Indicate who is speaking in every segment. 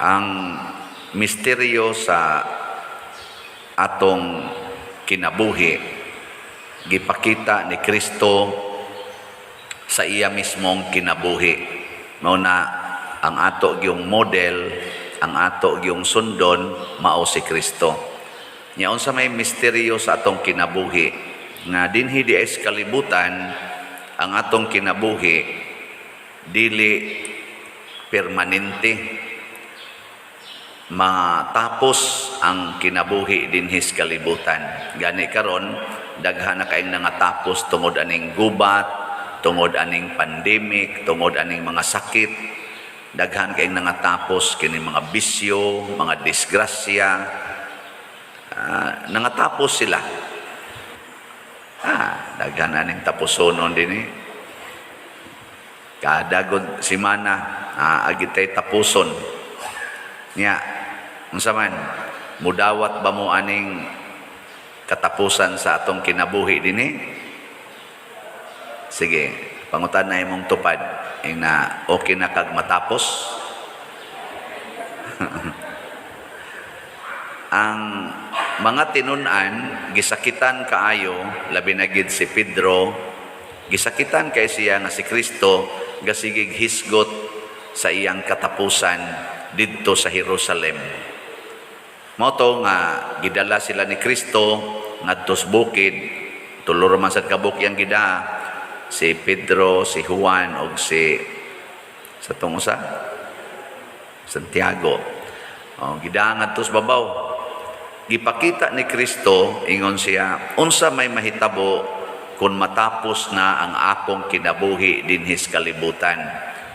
Speaker 1: Ang misteryo sa atong kinabuhi gipakita ni Kristo sa iya mismong kinabuhi. Mao na ang ato gyung model, ang ato gyung sundon mao si Kristo. Nya unsa may misteryo sa atong kinabuhi nga dinhi di sa kalibutan, ang atong kinabuhi dili permanente, matapos ang kinabuhi dinhi sa kalibutan. Gani karon daghan na kaayong nangatapos tungod aning gubat, tungod aning pandemic, tungod aning mga sakit. Daghan kaayong nangatapos kini mga bisyo, mga disgrasya. Nangatapos sila. Daghan aning tapusonon dinhi. Kada gud simana, agi tay tapuson. Nya, unsa man, mudawat ba mo aning katapusan sa atong kinabuhi dinhi? Sige, pangutan na imong tupad. Ing na okay na kag matapos? Ang mga tinun-an gisakitan kaayo, labi na gid si Pedro, gisakitan kay siya nga si Kristo gasigig hisgot sa iyang katapusan didto sa Jerusalem. Mao to nga gidala sila ni Kristo ngadto sa bukid, tulo ra man sad ka buok iyang gida, si Pedro, si Juan ug si sa tong usa, Santiago. Oh, gida ngadto sa babaw. Gipakita ni Kristo, ingon siya, unsa may mahitabo kung matapos na ang akong kinabuhi dinhi sa kalibutan.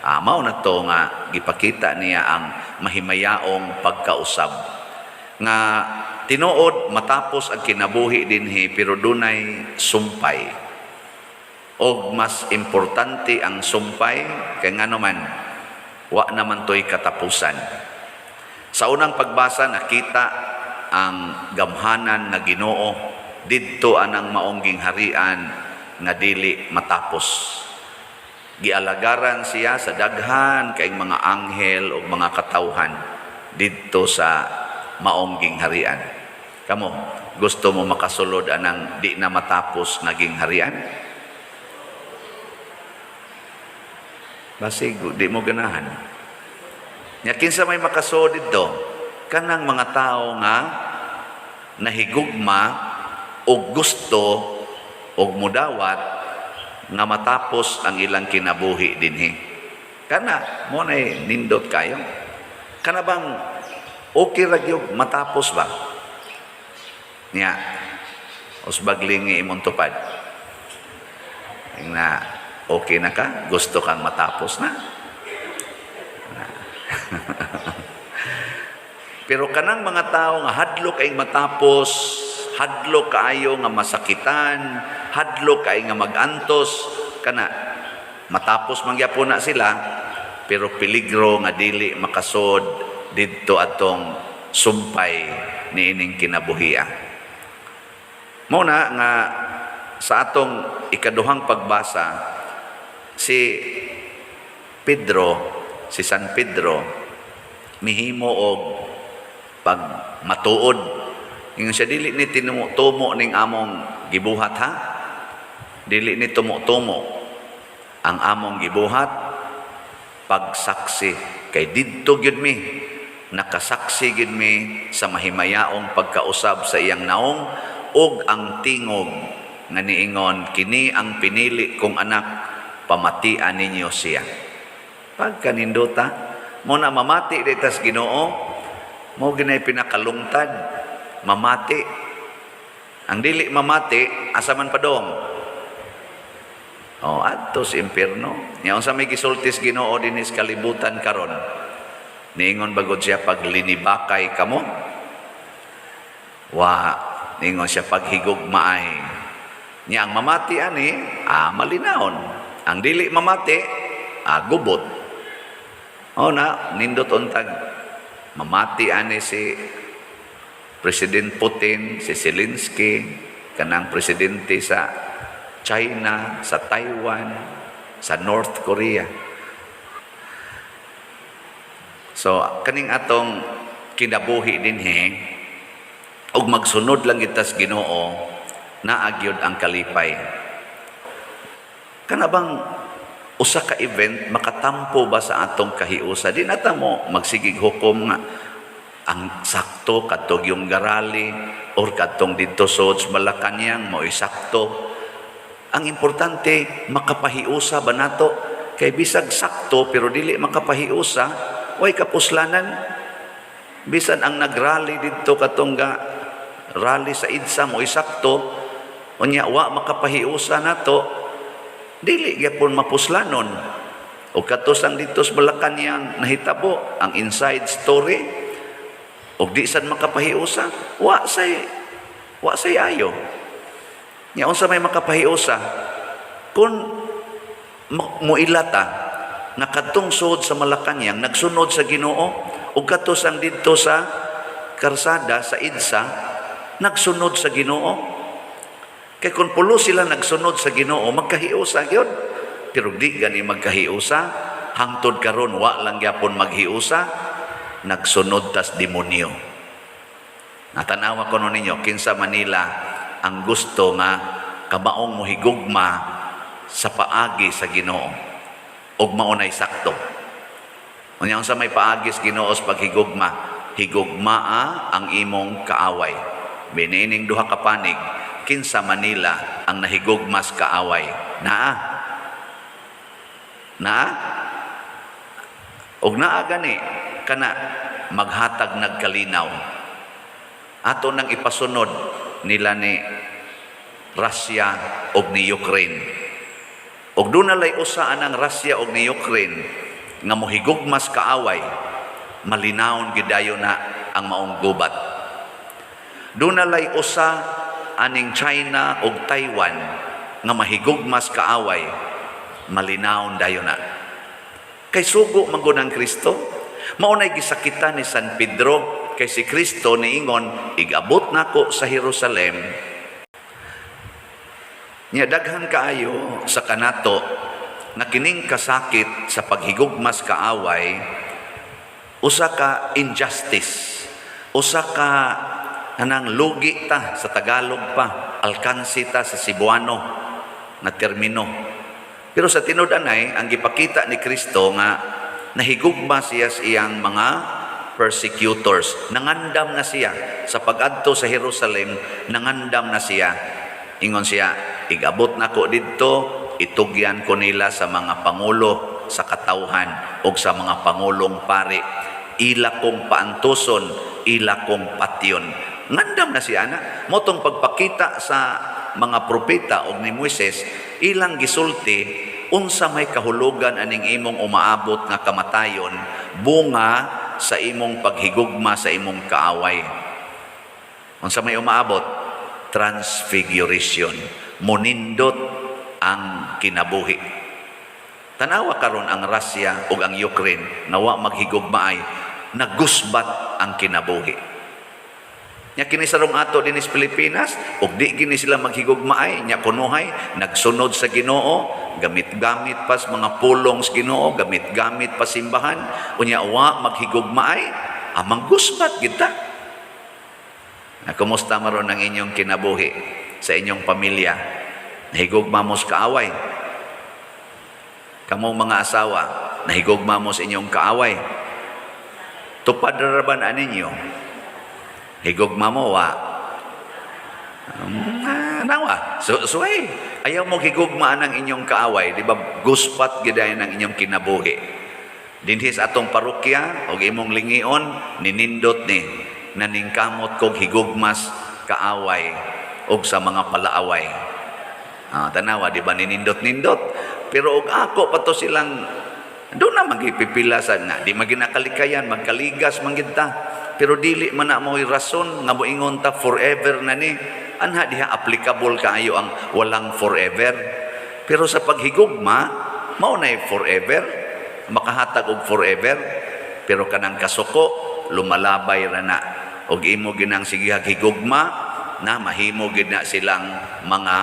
Speaker 1: Mao na to nga gipakita niya ang mahimayaong pagkausab. Nga tinuod matapos ang kinabuhi dinhi, pero dunay sumpay. Og mas importante ang sumpay kay ngano man wa naman to'y katapusan. Sa unang pagbasa, nakita ang gamhanan nga Ginoo didto anang maong gingharian nga dili matapos. Gialagaran siya sa daghan kay mga anghel ug mga katawhan didto sa maong gingharian. Kamo, gusto mo makasulod anang di na matapos nga gingharian? Basig di mo ganahan. Nya kinsa may makasulod didto? Kanang mga tao nga nahigugma og gusto og mudawat nga matapos ang ilang kinabuhi dinhi. Kana mo na nindot kayo. Kana bang okay ra gyud matapos ba? Nya usbag lingi imong tupad. Na okay na ka? Gusto kang matapos na? Pero kanang mga tao nga hadlok ay matapos, hadlok kaayo nga masakitan, hadlok kay nga magantos, kana matapos man gyapon na sila, pero peligro nga dili makasod didto atong sumpay niining kinabuhia. Mao na nga sa atong ikaduhang pagbasa, si Pedro, si San Pedro, mihimo og pag matuod. Ingon siya, "Dili ni tinumo-tumo ning among gibuhat ha. Dili ni tumo-tumo ang among gibuhat pagsaksi kay didto gyud mi nakasaksi gyud mi sa mahimayaong pagkausab sa iyang naong ug ang tingog nga niingon, 'Kini ang pinili kong anak, pamatian ninyo siya.'" Pagkanindota mo na mamati ditas Ginoo, mo ginay pinakalungtad mamati. Ang dili mamati, asa man padong? Oh, adto sa impierno. Nya unsa may gisultis Ginoo dinhi sa kalibutan karon? Niingon bagod siya, "Paglinibakay kamo?" Wa, niingon siya, "Paghigugmaay." Nya ang mamati ani, malinawon. Ang dili mamati, gubot. O na, nindot untag mamati ani si President Putin, si Zelensky, kanang presidente sa China, sa Taiwan, sa North Korea. So kaning atong kinabuhi dinhi ug magsunod lang kita sa Ginoo, naa gyud ang kalipay. Kana bang usa ka event makatampo ba sa atong kahiusa? Di na ta mo magsigig hukom nga ang sakto kadtong yung ga-rally or kadtong didto sa Malacañang mao'y sakto. Ang importante, makapahiusa ba nato? Kay bisag sakto pero dili makapahiusa, way kapuslanan. Bisan ang nagrally didto, katong ga rally sa EDSA, mo'y sakto, unya wa makapahiusa nato, dili gyapon mapuslanon. O kato sang didto sa Malacañang nahitabo ang inside story og di sad makapahiusa, wa say ayo. Nya unsa may makapahiusa kung muila ta nga kadtong sud sa Malacañang nagsunod sa Ginoo ug kadto sang didto sa karsada sa EDSA nagsunod sa Ginoo? Kay kung pulo sila nagsunod sa Ginoo, magkahiusa gyud. Pero di gani magkahiusa. Hangtod karon wa lang gyapon maghiusa, nagsunod tas demonyo. Natanawa ko ninyo kinsa Manila ang gusto nga kamaong mohigugma sa paagi sa Ginoo ug mao nay sakto. Unya unsa may paagi sa Ginoo sa paghigugma? Higugmaa ang imong kaaway. Binining duha ka panig, kinsa Manila ang nahigugma sa kaaway? Naa. Naa? Og naa gani kana maghatag nagkalinaw. Ato nang ipasunod nila ni Russia og ni Ukraine. Og doon na usa anang Russia og ni Ukraine nga mohigugmas kaaway, malinawon gidayon na ang maong gubat. Doon na usa aning China og Taiwan nga mahigugmas kaaway, malinawon dayon na. Kay sugo man gud ang Kristo, mao nay gisakitan ni San Pedro kay si Kristo niingon, "Igabot nako sa Jerusalem." Nya daghan kaayo sa kanato nga kining kasakit sa paghigugmas kaaway usa ka injustice, usa ka anang lugi ta sa Tagalog pa, alkansi ta sa Cebuano na termino. Pero sa tinud-anay, ang gipakita ni Kristo nga nahigugma siya sa iyang mga persecutors. Nangandam na siya sa pag-adto sa Jerusalem, nangandam na siya. Ingon siya, "Igabot nako didto, itugyan ko nila sa mga pangulo sa katawhan o sa mga pangulong pari. Ila kong paantuson, ila kong patyon." Ngandam na siya na. Mao tong pagpakita sa mga propeta og ni Moises, ilang gisulti unsa may kahulugan aning imong umaabot nga kamatayon bunga sa imong paghigugma sa imong kaaway. Unsa may umaabot? Transfiguration. Munindot ang kinabuhi. Tanawa karon ang Russia ug ang Ukraine nga wa maghigugmaay, nagusbat ang kinabuhi. Nya kini sarong ato dinhi sa Pilipinas, ug di gini sila maghigugmaay, nya kunuhay nagsunod sa Ginoo, gamit-gamit pas mga pulong sa Ginoo, gamit-gamit pa simbahan, unya wa maghigugmaay, amang gusbat kita. Na kumusta maron ang inyong kinabuhi sa inyong pamilya? Nahigugma mo sa kaaway? Kamong mga asawa, nahigugma mo sa inyong kaaway? Tupad ra ba na ninyo? Higugma mo, wa? Nawa. So hey, ayaw mo higugmaan ang inyong kaaway, di ba? Guspat gidayon ang inyong kinabuhi. Dinhi sa atong parokya og imong lingion, ninindot ni naningkamot kog higugmas kaaway og sa mga palaaway. Ah, tanawa, di ba ninindot-nindot? Pero og ako pa to silang doon na magipipilasan nga, di maginakalikayan, magkaligas man gid ta. Pero dili man na mo'y rason nga moingon ta forever na ni. Anha diha applicable kaayo ang walang forever. Pero sa paghigugma, mao na forever, makahatag og forever. Pero kanang kasuko, lumalabay ra na. Og imo ginang sigihag higugma, na mahimo gid na silang mga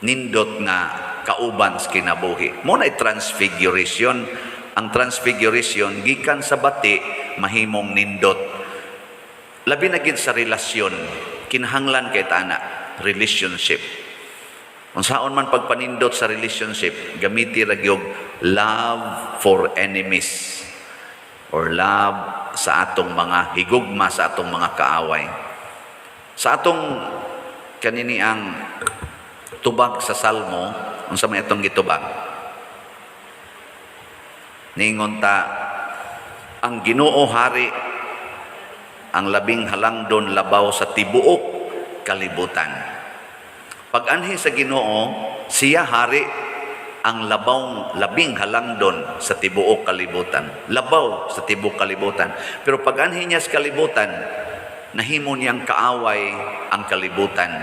Speaker 1: nindot nga kauban sa kinabuhi. Mo na transfiguration. Ang transfiguration, gikan sa bati mahimong nindot. Labi na gid sa relasyon, kinahanglan kay tana relationship. Unsaon man pagpanindot sa relationship, gamiti ra gyud love for enemies or love sa atong mga higugma sa atong mga kaaway. Sa atong kanini ang tubag sa Salmo, unsa may atong gitubag? Ningon ta, ang Ginoo hari, ang labing halangdon labaw sa tibuok kalibutan. Pag-anhi sa Ginoo, siya hari, ang labaw, labing halangdon sa tibuok kalibutan. Labaw sa tibuok kalibutan. Pero pag anhi niya sa kalibutan, nahimo niyang kaaway ang kalibutan.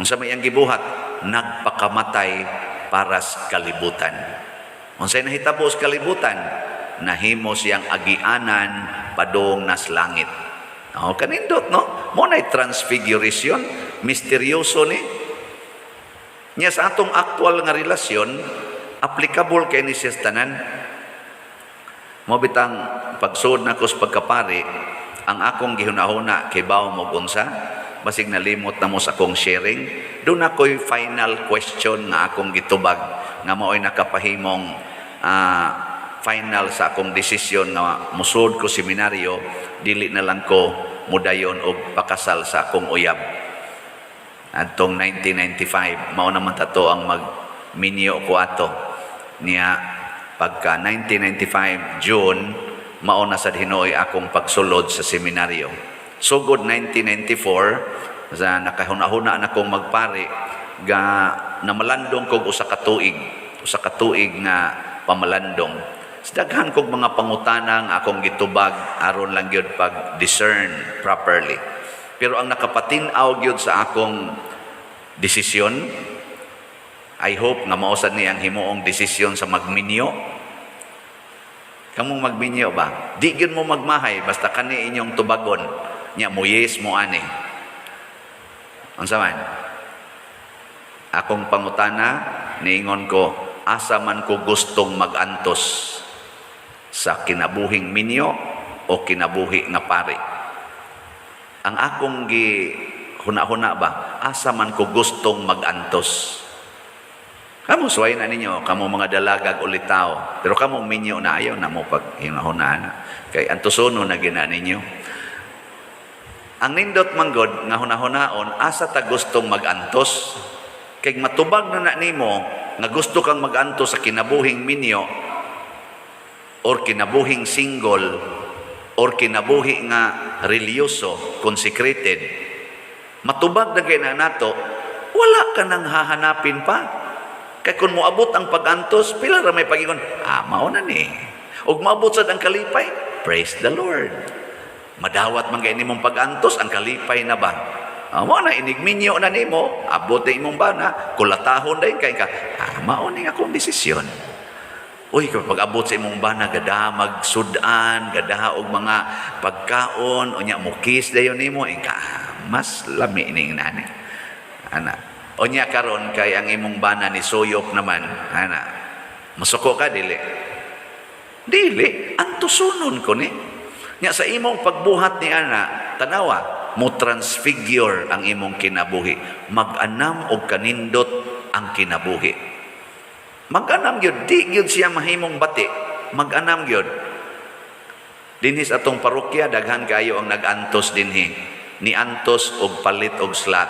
Speaker 1: Unsa may iyang gibuhat? Nagpakamatay para sa kalibutan. Unsay nahitabo sa kalibutan? Nahimo siyang agianan padung nas langit. Oh, kanindot, no? Mao nay transfiguration, misteryoso ni. Nya sa atong aktual nga relasyon, applicable kay ni siya sa tanan. Mao bitang pagsuod nako sa pagkapari, ang akong gihunahuna kay bawo mo unsa, basig nalimot na mo sa akong sharing, doon ako'y final question nga akong gitubag nga mao'y nakapahimong final sa akong desisyon nga musud ko seminaryo, dili na lang ko mudayon og pakasal sa akong uyab. Adtong 1995, mao naman tato ang magminyo ko ato. Niya pagka 1995 June, mao na sad hinuoy akong pagsulod sa seminaryo. Sugod 1994 sa nakahuna-huna na kong magpari, ga namalandong kog usa ka tuig nga pamalandong. Sa daghan kog mga pangutana nga akong gitubag aron lang gyud pag discern properly. Pero ang nakapatin-aw gyud sa akong desisyon, I hope nga mao sad ni ang himuong desisyon sa magminyo. Kamong magminyo ba? Di gyud mo magmahay basta kani inyong tubagon. Nya mo yes mo ani. Unsa man? Akong pangutana, niingon ko, asa man ko gustong magantos, sa kinabuhing minyo o kinabuhi nga pari? Ang akong gi huna-huna ba, asa man ko gustong magantos? Kamo suway na ninyo, kamo mga dalagag ulitaw. Pero kamo minyo na, ayaw na mo pag hinahuna na. Kay antusono na gina ninyo. Ang nindot manggod nga hunahunaon, asa ta gustong magantos? Kay matubag na na nimo nga gusto kang magantos sa kinabuhing minyo or kinabuhing single or kinabuhi nga religyoso, consecrated, matubag na kay na nato, wala ka nang hahanapin pa. Kay kung moabot ang pag-antos, pila ra may pagingon, "Ah, mao na ni." Ug moabot sad ang kalipay, praise the Lord. Madawat man kay nimong pag-antos, ang kalipay na ba? Ah, mao na inigminyo na nimo, abot na imong bana, kulatahon dayon kay ka, ah, mao ni akong desisyon. Uy, kapag abot sa imong bana, gada magsudan, gada og mga pagkaon, unya mukis dayon nimo, ika, mas lami ning nani. Ana. Unya karon kay ang imong bana ni suyop naman, ana. Masuko ka dili? Dili, antusunon ko ni. Nya sa imong pagbuhat ni ana, tanawa, mo transfigure ang imong kinabuhi. Mag-anam og kanindot ang kinabuhi. Mag-anam gyud, di gyud siya mahimong bati. Mag-anam gyud. Dinhi sa atong parokya, daghan kayo ang nag-antos dinhi. Ni antos og palit og slot.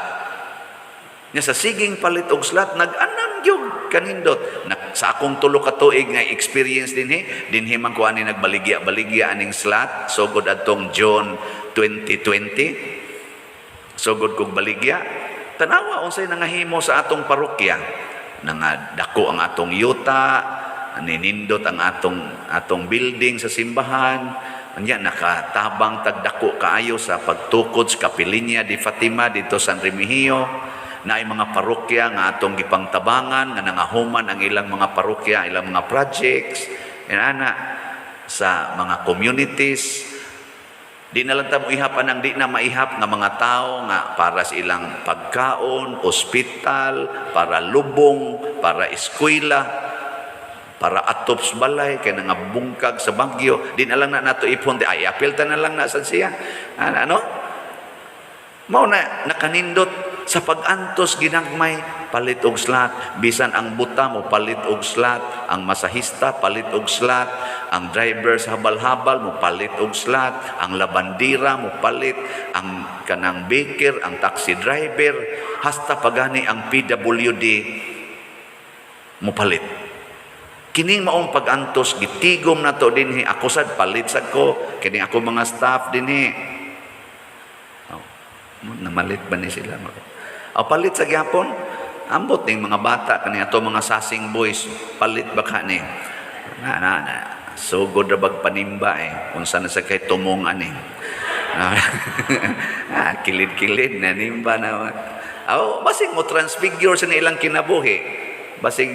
Speaker 1: Nya sa siging palit og slot, nag-anam gyud kanindot. Na, sa akong 3 ka tuig nga experience dinhi, dinhi man ko ani nagbaligya-baligya aning slot sugod adtong June 2020. Sugod kog baligya. Tanawa unsay nangahimo sa atong parokya. Nga dako ang atong yuta, ninindot ang atong building sa simbahan. Anya nakatabang tagdako kaayo sa pagtukod sa Kapilinya di Fatima dito sa San Remigio, na ay mga parokya nga atong gipangtabangan nga nangahuman ang ilang mga parokya, ilang mga projects, and ana sa mga communities. Di na lang ta mo ihap anang di na maihap nga mga tao nga para sa ilang pagkaon, ospital, para lubong, para eskwela. Para atop sa balay kay nangabungkag sa bagyo, di na lang na nato ipon, ay apil ta na lang na sad siya. Ano? Mao na nakanindot sa pag-antos ginagmay, palit og slot. Bisan ang buta mo palit og slot, ang masahista palit og slot, ang driver sa habal-habal mo palit og slot, ang labandira mo palit, ang kanang baker, ang taxi driver, hasta pagani ang PWD mo palit. Kining maong pag-antos gitigom nato dinhi. Ako sad, palit sad ko. Kini ako mga staff dinhi. Oh, namalit ba ni sila? O, palit sa gyapon. Ambot ning mga bata kani ato mga sasing boys, palit ba ka ni? Na na na. Sugod ra bag panimba eh. Unsa na sa kay tumong ani. Ah, kilid-kilid na nimba na. Oh, basig mo transfigure sa ilang kinabuhi. Basig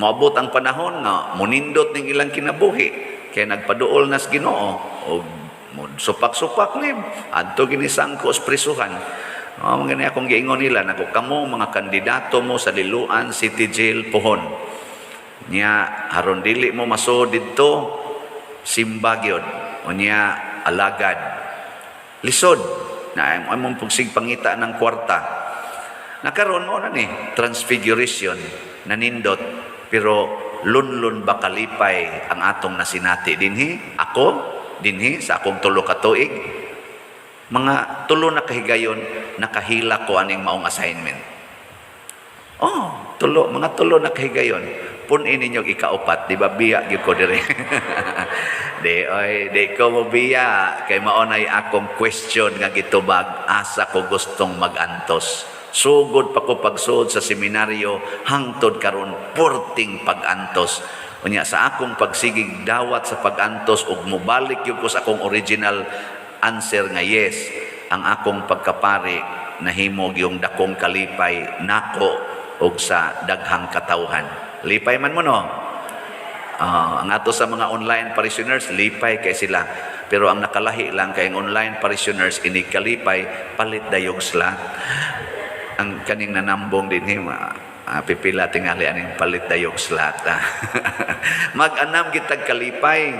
Speaker 1: moabot ang panahon nga munindot ning ilang kinabuhi kay nagpaduol nas Ginoo og mo supak-supak ni adto gini sangko sa prisuhan. Oh, mga gani akong giingon nila nako, kamo mga kandidato mo sa Liloan City Jail pohon. Nya aron dili mo masuod didto, simba gyud. Unya alagad. Lisod na among pugsig pangita ng kwarta. Nakaron mo na ni transfiguration, nanindot, pero lunlun ba kalipay ang atong nasinati dinhi? Ako dinhi sa akong 3 ka tuig, mga 3 na kahigayon, nakahila ko aning maong assignment. Oh, tulo, mga 3 na kahigayon. Pun-i ninyo ikaupat, di ba biya gyud ko diri? Di oy, di ko mo biya kay mao nay akong question nga gitubag, asa ko gustong magantos. Sugod pa ko pagsud sa seminaryo hangtod karon, purting pag-antos. Unya sa akong pagsigig dawat sa pag-antos ug mobalik gyud ko sa akong original answer nga yes, ang akong pagkapari nahimo yung dakong kalipay nako ug sa daghang katawhan. Lipay man mo, no? Ah, ang ato sa mga online parishioners, lipay kay sila. Pero ang nakalahi lang kay ang online parishioners inig kalipay, palit dayog sila. Ang kaning nanambong din pipila tingali aning palit dayog slot. Mag-anam gitag kalipay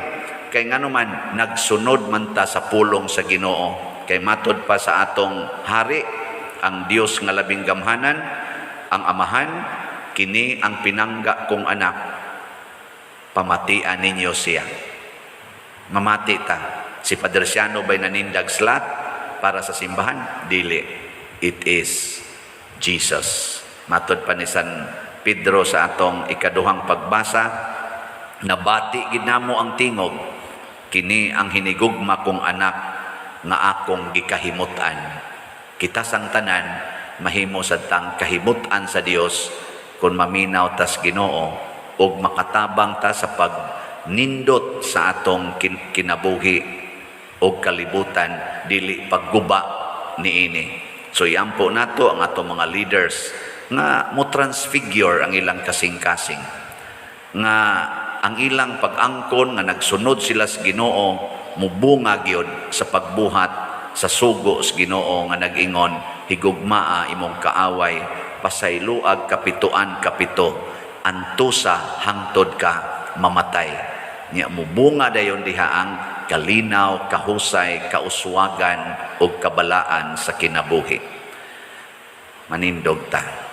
Speaker 1: kay ngano man nagsunod man ta sa pulong sa Ginoo. Kay matod pa sa atong hari, ang Dios nga labing gamhanan, ang Amahan, "Kini ang pinangga kong anak, pamatian ninyo siya." Mamati ta. Si Padre Siano ba'y nanindag slot para sa simbahan? Dili. It is Jesus. Matod pa ni San Pedro sa atong ikaduhang pagbasa, "Nabati gid namo ang tingog, kini ang hinigugma kong anak nga akong gikahimutan." Kita sang tanan mahimo sad tang kahimutan sa Dios kung maminaw tas Ginoo ug makatabang ta sa pagnindot sa atong kinabuhi og kalibutan, dili pagguba niini. So iampo nato ang atong mga leaders nga mo transfigure ang ilang kasing-kasing nga ang ilang pag-angkon nga nagsunod sila sa Ginoo mubunga gyud sa pagbuhat sa sugo sa Ginoo nga nag-ingon, "Higugmaa imong kaaway, pasayloag kapituan kapito, antusa hangtod ka mamatay." Nya mubunga dayon diha ang kalinaw, kahusay, kauswagan ug kabalaan sa kinabuhi. Manindog ta.